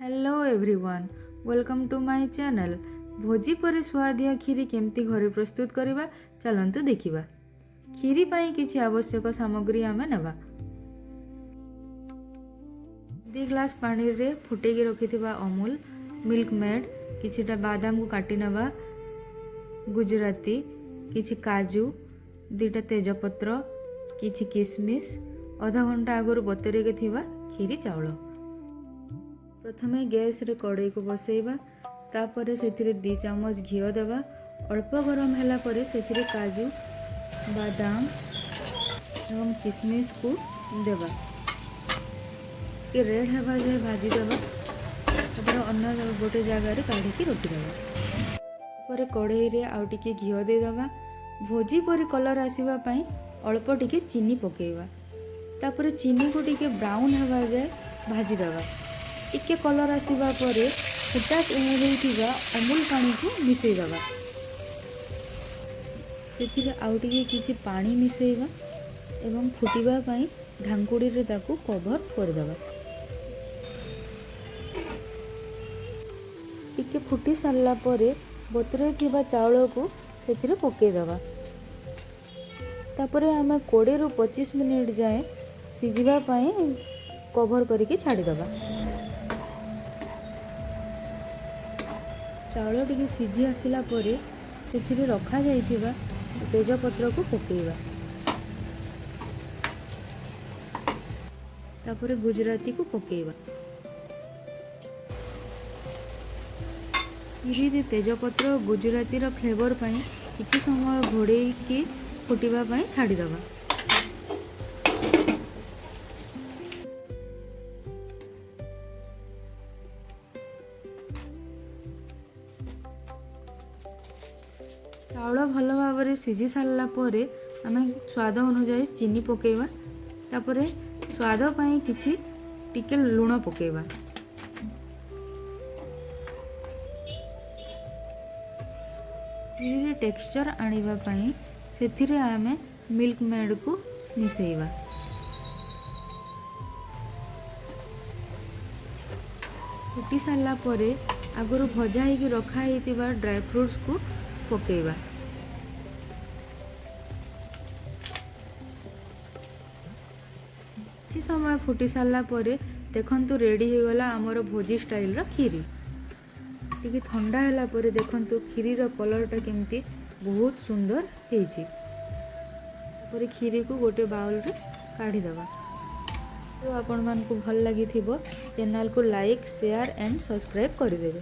Hello everyone, welcome to my channel. ଭୋଜି ପରି ସୁଆଦିଆ କ୍ଷୀରି କେମିତି ଘରେ ପ୍ରସ୍ତୁତ କରିବା, ଚାଲନ୍ତୁ ଦେଖିବା। କ୍ଷୀରି ପାଇଁ କିଛି ଆବଶ୍ୟକ ସାମଗ୍ରୀ ଆମେ ନେବା। 2 ଗ୍ଲାସ୍ ପାଣିରେ ଫୁଟେଇକି ରଖିଥିବା ଅମୁଲ, ମିଲ୍କ ମେଡ୍, କିଛିଟା ବାଦାମକୁ କାଟି ନେବା, ଗୁଜୁରାତି, କିଛି କାଜୁ, 2ଟା ତେଜପତ୍ର, କିଛି କିସମିସ୍, ଅଧା ଘଣ୍ଟା ଆଗରୁ ବତୁରେଇକି ଥିବା କ୍ଷୀରି ଚାଉଳ। ପ୍ରଥମେ ଗ୍ୟାସ୍ରେ କଡ଼େଇକୁ ବସେଇବା। ତାପରେ ସେଥିରେ 2 ଚାମଚ ଘିଅ ଦେବା। ଅଳ୍ପ ଗରମ ହେଲା ପରେ ସେଥିରେ କାଜୁ, ବାଦାମ ଏବଂ କିସମିସକୁ ଦେବା। ଟିକେ ରେଡ଼୍ ହେବା ଯାଏ ଭାଜିଦେବା। ତାପରେ ଅନ୍ୟ ଗୋଟେ ଜାଗାରେ କାଢ଼ିକି ରଖିଦେବା। ତାପରେ କଡ଼େଇରେ ଆଉ ଟିକେ ଘିଅ ଦେଇଦେବା। ଭୋଜି ପରି କଲର୍ ଆସିବା ପାଇଁ ଅଳ୍ପ ଟିକେ ଚିନି ପକାଇବା। ତାପରେ ଚିନିକୁ ଟିକେ ବ୍ରାଉନ୍ ହେବା ଯାଏ ଭାଜିଦେବା। ଟିକେ କଲର୍ ଆସିବା ପରେ ଫୁଟା ହେଇଥିବା ଅମୁଲ ପାଣିକୁ ମିଶାଇଦେବା। ସେଥିରେ ଆଉ ଟିକେ କିଛି ପାଣି ମିଶାଇବା ଏବଂ ଫୁଟିବା ପାଇଁ ଢାଙ୍କୁଣୀରେ ତାକୁ କଭର୍ କରିଦେବା। ଟିକେ ଫୁଟି ସାରିଲା ପରେ ବତୁରେଇ ଥିବା ଚାଉଳକୁ ସେଥିରେ ପକାଇଦେବା। ତାପରେ ଆମେ 20ରୁ 25 ମିନିଟ୍ ଯାଏଁ ସିଝିବା ପାଇଁ କଭର୍ କରିକି ଛାଡ଼ିଦେବା। ଚାଉଳ ଟିକେ ସିଝି ଆସିଲା ପରେ ସେଥିରେ ରଖାଯାଇଥିବା ତେଜପତ୍ରକୁ ପକାଇବା। ତାପରେ ଗୁଜୁରାତିକୁ ପକାଇବା। କ୍ଷୀରିରେ ତେଜପତ୍ର ଓ ଗୁଜୁରାତିର ଫ୍ଲେଭର୍ ପାଇଁ କିଛି ସମୟ ଘୋଡ଼େଇକି ଫୁଟିବା ପାଇଁ ଛାଡ଼ିଦେବା। ଚାଉଳ ଭଲ ଭାବରେ ସିଝି ସାରିଲା ପରେ ଆମେ ସ୍ୱାଦ ଅନୁଯାୟୀ ଚିନି ପକାଇବା। ତାପରେ ସ୍ୱାଦ ପାଇଁ କିଛି ଟିକେ ଲୁଣ ପକାଇବା। କ୍ଷୀରିରେ ଟେକ୍ସଚର୍ ଆଣିବା ପାଇଁ ସେଥିରେ ଆମେ ମିଲ୍କ ମେଡ଼୍କୁ ମିଶାଇବା। ଫୁଟି ସାରିଲା ପରେ ଆଗରୁ ଭଜା ହେଇକି ରଖା ହେଇଥିବା ଡ୍ରାଏ ଫ୍ରୁଟ୍ସକୁ ପକାଇବା। କିଛି ସମୟ ଫୁଟି ସାରିଲା ପରେ ଦେଖନ୍ତୁ, ରେଡ଼ି ହେଇଗଲା ଆମର ଭୋଜି ଷ୍ଟାଇଲର କ୍ଷୀରି। ଟିକେ ଥଣ୍ଡା ହେଲା ପରେ ଦେଖନ୍ତୁ, କ୍ଷୀରିର କଲର୍ଟା କେମିତି ବହୁତ ସୁନ୍ଦର ହେଇଛି। ତାପରେ କ୍ଷୀରିକୁ ଗୋଟେ ବାଉଲରେ କାଢ଼ିଦେବା। ତ ଆପଣମାନଙ୍କୁ ଭଲ ଲାଗିଥିବ, ଚ୍ୟାନେଲକୁ ଲାଇକ୍, ସେୟାର ଆଣ୍ଡ ସବସ୍କ୍ରାଇବ୍ କରିଦେବେ।